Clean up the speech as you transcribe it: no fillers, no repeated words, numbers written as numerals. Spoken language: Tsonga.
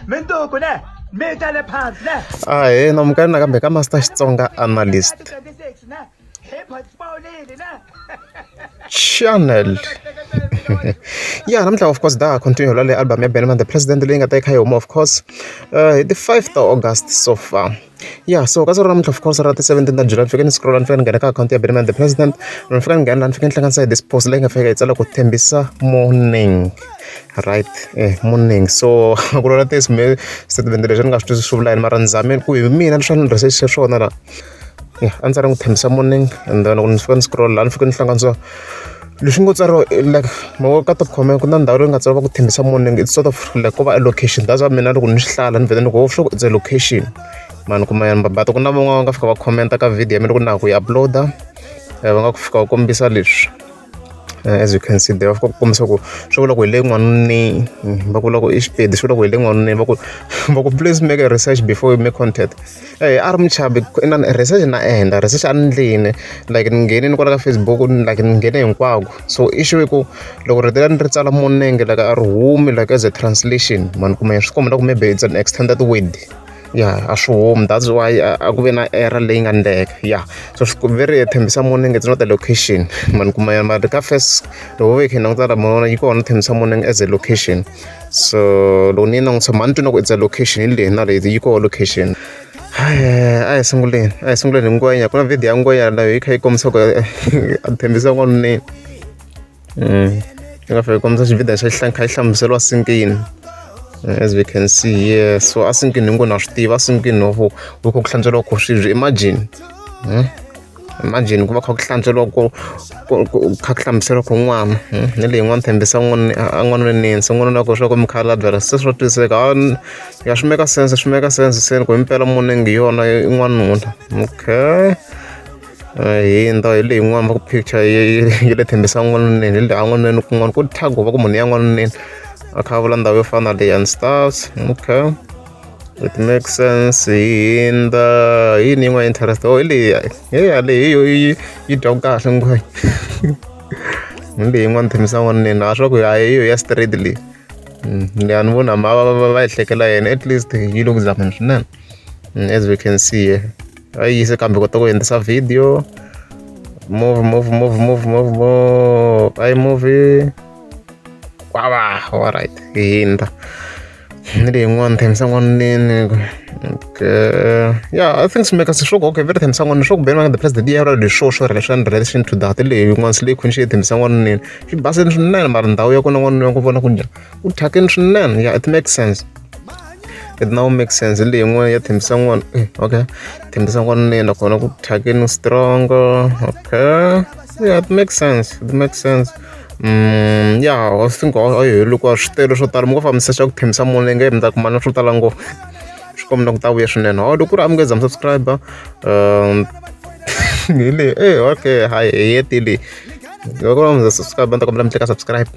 Minduku ne mi ta le phansi ne. Ahee namukela nakambe ka Master Xitsonga Analyst 26 ne hi postpone ne. Channel. Ya, namuntlha of course da continue la le album ya Benny the President leyi nga ta yi kha yi huma of course hi ti 5 ta August so far. Ya, so ka siku ra namuntlha of course ra ti 17 ta July ni fike ni scroll ni fika ni nghena ka akhawunti ya Benny the President, ni fika ni nghena laha ni fike ni hlanganisa hi this post leyi nga fika yi tsala ku Thembisa Morning, right, morning. So ku na ti statement lexi ni nga swi twisisi swi vula yini mara ni zamile ku hi mina leswi a ni research swona la. Ya, a ndzi tsale ku Thembisa Morning and then loko ni fika ni scroll laha ni fike ni hlanganisa leswi ngo tsariwa like ma vo ka top comment ku na ndhawu leyi nga tsariwa ku Thembisa Morning, it's sort of like ko va a location. That's why mina loko ni swi hlaya ni vhele ni ku sure it's a location mani kuma but ku na van'wana va nga fika va comment ka video ya mina loko na ha ku yi upload-a, va nga fika va kombisa leswi. As you can see there, va fika ku kombisa ku swi vula ku hi le n'wanuneni, va vula ku i Xipedi, swi vula ku hi le n'wanuneni. Va ku please make a research before you make content. A ri muchavi inani research na endla research a ni ndlini, like ni nghenini kwala ka Facebook, like ni nghene hinkwako. So issue i ku loko rito leri ni ri tsala morning, like a ri humi like as a translation mani kuma swi komba ku maybe it's an extended word. Ya, a swi humi, that's why a ku ve na error leyi nga ndleka. Ya, so swi very Thembisa Morning, it's not a location mani kuma, mara ka first loko ve hi kha hi languta la ma vona yi kona Thembisa Morning as a location. So loko ni yi langutisa mhani ni twi na ku it's a location hi leyi na leyi yi koho location. A hi sunguleni, a hi sunguleni hi ngwenya. Ku na video ya ngwenya la yi kha yi kombisa ku a Thembisa n'wanuneni, yi nga fika yi kombisa xivhidiyo xa xi kha yi hlamuseriwa sinkini, as we can see here. So a sinkini hinkwenu ha swi tiva, a sinkini ku ku kha ku hlantsweriwa kho swibye. Imagine, imagine ku va kha ku hlantsweriwa ku kha ku hlambiseriwa kho n'wana ni leyi n'wana Thembisa n'wanuneni. Se n'wanuna ku swa ku mukhalabye se swa twisiseka, ya swi make sense, swi make sense se ku himpela morning hi yona i n'wanuna. Okay, hindza hi leyi yin'wana va ku picture ya le Thembisa n'wanuneni, hi leyi a n'wanuneni kun'wana ku thyaka va ku munhu ya n'wanuneni a kha a vula ndhawu yo fana na leyi and stuffs. Okay, it makes sense. Hi hindza hi yini yin'wana interest? Oh, hi leyi, ya leyi hi yo yi dyaku kahle ngwenya, hi leyi yin'wana Thembisa n'wanuneni a swa ku a hi yo ya straight leyi. Leyi a ni voni hambi va yi hlekela yena, at least yi le ku zameni swinene, as we can see here. A yi yise kambe kota ku endlisa video. Move, move, move, move, move, move, a yi move kwava. Alright, hi hindza ni leyi yin'wana Thembisa n'wanuneni. Okay, yeah, I think swi make sense swo ku okay very Thembisa n'wanuneni, swo ku Benny the President ya vula leswi swo swo in relation to that. Leyi yin'wana se leyi khonixi Thembisa n'wanuneni xi basile swinene, mara ndhawu ya kona n'wanuna ku vona ku njhani ku thyakini swinene. Yeah, it makes sense, it now makes sense. Leyi yin'wana ya Thembisa n'wana, okay, Thembisa n'wanuneni nakona ku thyakini strong. Okay, yeah, it makes sense, it makes sense. Yeah, I think a yi heli hikuva swi tele swo tala mi ngo fambisa xa ku Thembisa Morning mi ta kuma na swo tala ngopfu, swi komba ku ta vuya swinene. Oh, loko ku ri a mi nge za mi subscribe hi leyi, okay, hayi hi hetile. Loko mi za subscribe ni ta kombela mi tleka subscribe.